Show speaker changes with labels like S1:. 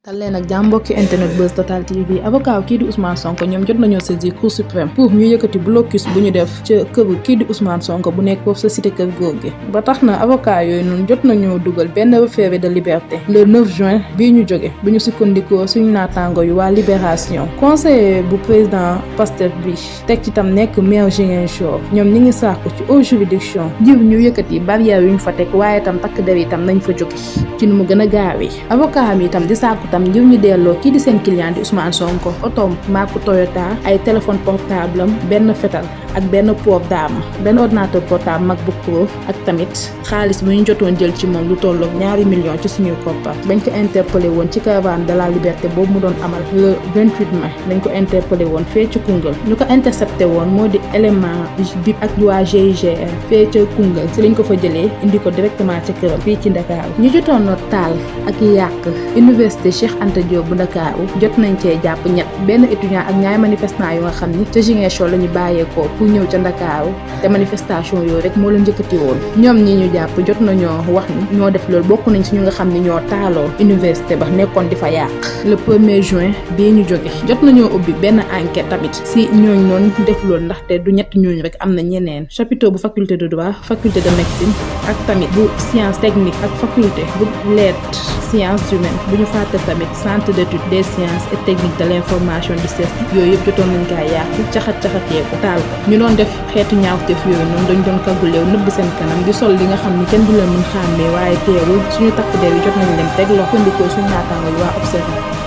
S1: talleen ak jàmm mbokki internet Buzz Total TV avocat kii di Ousmane Sonko ñoom jot nañoo saisir Cour suprême pour ñu yëkkati blocus bu ñu def ca këru kii di Ousmane Sonko bu nekk foofu sa cité Keur góor gi ba tax na avocat yooyu noonu jot nañoo dugal benn référé de liberté le 9 juin bii ñu jóge bu ñu sukkandikoo suñu naataango yu waa Libération conseiller bu président Pastef bi teg ci tam nekk maire Ziguinchor ñoom ñi ngi sàkku ci haute juridiction ngir ñu yëkkati barrière yu ñu fa teg waaye tam takk der yi tam nañ fa jóge ci nu mu gën a gaawee avocat mi itam di sàkku tam ngir ñu delloo kii di seen client di Ousmane Sonko otoom marque Toyota ay téléphone portable am benn fetal ak benn port d'arme benn ordinateur portable MacBook Pro ak tamit xaalis bu ñu jotoon jël ci moom lu tolloog 2 millions ci suñuy koppar bañ ko interpellé woon ci caravane de la liberté boobu mu doon amal le 28 mai dañ ko interpellé woon fee ci Koungheul ñu ko intercepté woon moo di élément bi ak waa GIGN fee ca Koungheul si lañ ko fa jëlee indi ko directement ca këram fii ci Ndakaaru ñu jotoon na taal ak yàq université Cheikh Anta Diop bu Ndakaaru jot nañ cee jàpp ñett benn étudiant ak ñaari manifestant yu nga xam ni ca Ziguinchor la ñu bàyyeekoo pour ñëw ca Ndakaaru te manifestation yooyu rek moo leen njëkkati woon ñoom ñi ñu jàpp jot nañoo wax ni ñoo def loolu bokk nañ si ñu nga xam ni ñoo taaloon université ba nekkoon di fa yàq le 1er juin bii ñu jóge jot nañoo ubbi benn enquête tamit si ñooñ noonu def loolu ndaxte du ñett ñooñu rek am na ñeneen chapiteau bu faculté de droit faculté de médecine ak tamit bu science technique ak faculté bu lettres sciences humaines bu ñu fàtte tamit centre d'étude des sciences et techniques de l'information di CEST yooyu yëpp jotoon nañ kaa yàq caxat-caxatee ko taal ko ñu doon def xeetu ñaawteef yooyu noonu dañ doon kagguleew nëbb seen kanam di sol li nga xam ni kenn du leen mën xàmmee waaye teewul suñu takk der yi jot nañ leen teg loxo ndikoo suñu naataango yi waa Observateur